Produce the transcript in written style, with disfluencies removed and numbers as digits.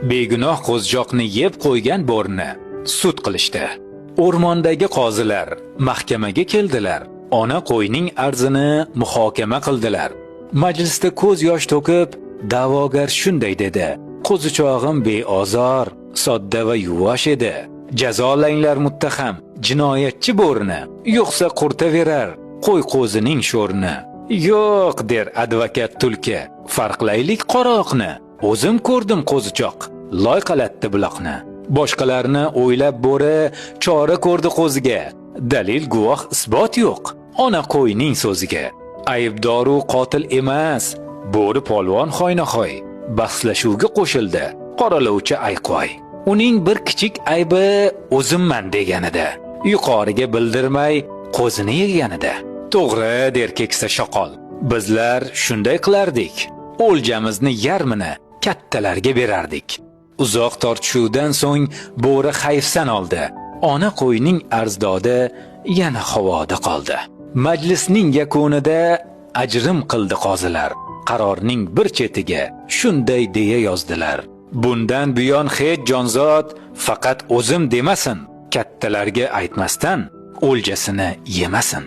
Begunoh qo'zichoqni yeb qo'ygan bo'rini sud qilishdi. O'rmondagi qozilar mahkamaga keldilar. Ona qo'yning arzini muhokama qildilar. Majlisda ko'z yosh to'kib, da'vogar shunday dedi: "Qo'zichog'im beozor, sodda va yuvosh edi. Jazolanglar muttaham, jinoyatchi bo'rini, yo'qsa qurtaverar qo'y qo'zining sho'rini." "Yo'q", der advokat tulki, "farqlaylik qoroqni. O'zim ko'rdim, qo'zichoq loyqalatdi buloqni." Boshqalarni o'ylab bo'ri chora ko'rdi qo'ziga. Dalil, guvoh, isbot yo'q ona qo'yning so'ziga. Aybdoru qotil emas, bo'ri polvon hoynahoy bahslashuvga qo'shildi qoralovchi ayqoy. Uning bir kichik aybi o'zimman deganida, yuqoriga bildirmay qo'zini yeganida. "To'g'ri", der keksa shoqol. "Bizlar shunday qilardik. O'ljamizni yarmini kattalarga berardik." Uzoq tortishuvdan so'ng bo'ri hayfsan oldi. Ona qo'yning arzdodi yana havoda qoldi. Majlisning yakunida ajrim qildi qozilar. Qarorning bir chetiga shunday deya yozdilar: "Bundan buyon hech jonzot faqat o'zim demasin, kattalarga aytmasdan o'ljasini yemasin."